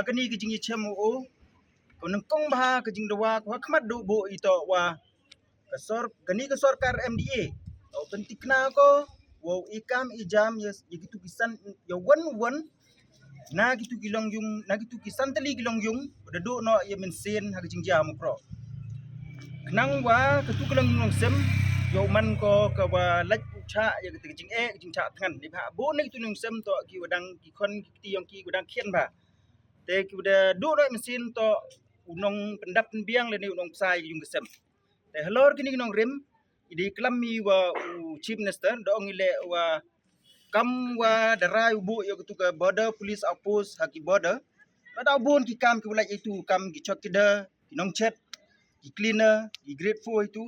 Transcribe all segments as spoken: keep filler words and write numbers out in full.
Kane ka jingïachem u, u nyngkong bha ka jingdawa ka khmat duh buh ito wa ka sor, kane ka sorkar M D A u pyntikna ko wa u i kam i jam ïa, ïa kitu ki san, ïa wan wan na kitu ki long yung, na kitu ki san tylli ki long yung, u da duh noh ïa mynsiem ha ka jingjia mukro. Khnang wa katu ka long yung long sem ïa u man ko ka wa lait u chah ïa kata ka jingeh ka jingchah thngan. Ni bha buh na kitu long sem to ki wa dang ki khon ki kti yong ki wa dang khian bha. Te ki wa da duh noh mynsiem to u nong pyndap pynbiang lane u nong psa ïa yung ka sem. Te halor kini ki nongrim i dei klam i wa u Chief Minister da ong i leh wa kam wa da rai u buh ïa katu ka border police outpost ha ki border. Ka da bun ki kam ki wa lait ïa tu kam ki chowkidar, ki nongchet, ki cleaner, ki grade four ïa tu.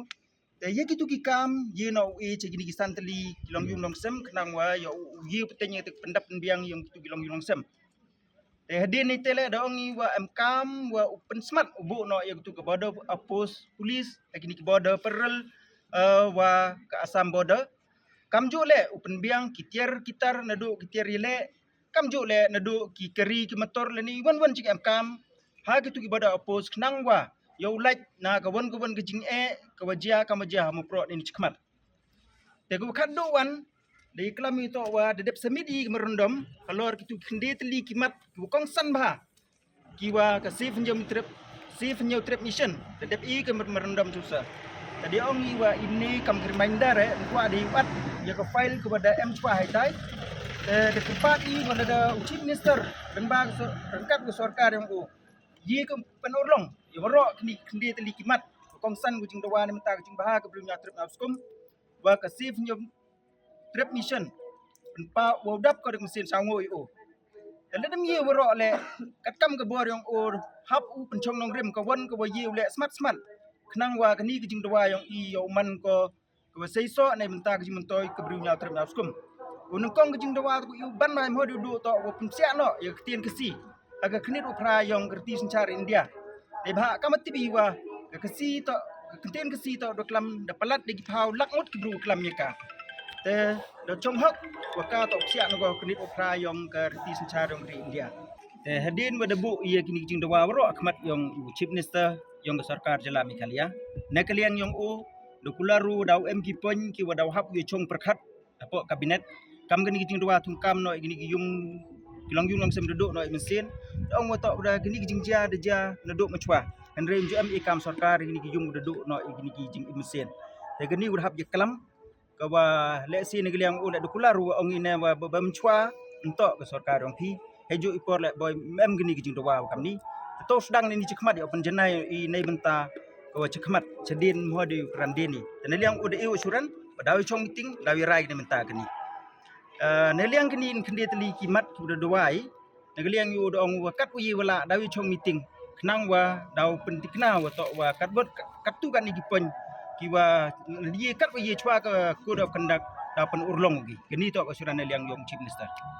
Te ïa kitu ki kam ïa no u i cha kini ki san tylli ki long yung long sem khnang wa ïa u ïa u pateng ïa te pyndap pynbiang ïa kitu ki long yung long sem. Te hadien ni te leh da ong i wa em kam wa u pynsmat u buh noh ïa kitu ka border outpost police ha kini ki border parallel, eh, wa ka Assam border. Kam ju leh u pynbiang ki tiar ki tar naduh ki tiar ïaleh, kam ju leh naduh ki kari ki motor lane wan wan jingem kam ha kitu ki border outpost khnang wa ïa u lait na ka wan ka wan ka jingeh ka wa jia kam wa jia ha mukro ni chakhmat. Te ka wa khatduh wan da i klam i to wa da dep submit i ka memorandum halor kitu ki khyndai tylli ki mat ki wa kongsan bha ki wa ka Save Hynñiewtrep, Save Hynñiewtrep Mission da dep i ka memorandum chusa. Te da ong i wa ini kam ka reminder eh, kwah da i wat ïa ka file ka wa da em chwa haitai. Te da kyrpad i wa lada u Chief Minister ryngkat ka sor-, ryngkat ka sorkar yong u ïa ka pynurlong ïa waroh kini khyndai tylli ki mat ka kongsan ka jingdawa ne mynta ka jingbha ka Bri u Hynñiewtrep Hynñiewskum wa ka Save Hynñiewtrep Mission. Pynpaw wa u dap ka da ka mynsiem saw ngo i u. Te lada ym ïa waroh leh katkam ka bor yong u hap u pynchong nongrim ka wan ka wa ïa u leh smat smat khnang wa kani ka jingdawa yong i ïa u man ko ka wa seisoh ne mynta ka jingmyntoi ka Bri u Hynñiewtrep Hynñiewskum. U nyngkong ka jingdawa ka u ban mai mho du du to wa pynsiah noh ïa ka ktien Khasi ha ka khnit u phra yong ka riti synshar India. Dei bha ka ma tibi wa ka Khasi to, ka ktien Khasi to da klam da palat da ki phaw lak ngut ki bru klam ïa ka. Te da chong hok wa ka to psiah na ka khnit u phra yong ka riti synshar yong ka ri India. Te hadien wa da buh ïa kini ki jingdawa waroh ha khmat yong u Chief Minister yong ka sorkar jylla Meghalaya, na ka liang yong u da kular u da u em ki point ki wa da u hap ïa chong pyrkhat hapoh kabinet. Kam kani ki jingdawa thung kam noh ïa kini ki yung ki long yung long sem da duh noh ïa mynsiem. Da ong wa to da kini ki jingjia da jia na duh machwa. Hynrei ym ju em ïa kam sorkar ïa kini ki yung da duh noh ïa kini ki jing mynsiem. Te kani u da hap ïa klam ka wa leh si na ka liang u leh da kular u ong i ne wa ba, ba machwa nto ka sorkar yong phi. Hei ju i por leh boi em kini ki jingdawa wa kamni. Te to sdang ni chakhmat ïa u pynjanai i ne mynta ka wa chakhmat chadien mho di u kran dien i. Te na liang u da i u suran ba daw i chong meeting daw i rai ni mynta kani. Eh, na liang kani in khyndai tylli ki mat ki da dawa i. Na ka liang ïa u da ong wa kat u ïa wa la daw i chong meeting khnang wa daw pyntikna wa to wa kat bot kat tu kat ni ki point ki wa ïa kat u ïa chwa ka code of conduct daw pynurlong u ki. Kani to ka suran na liang yong Chief Minister.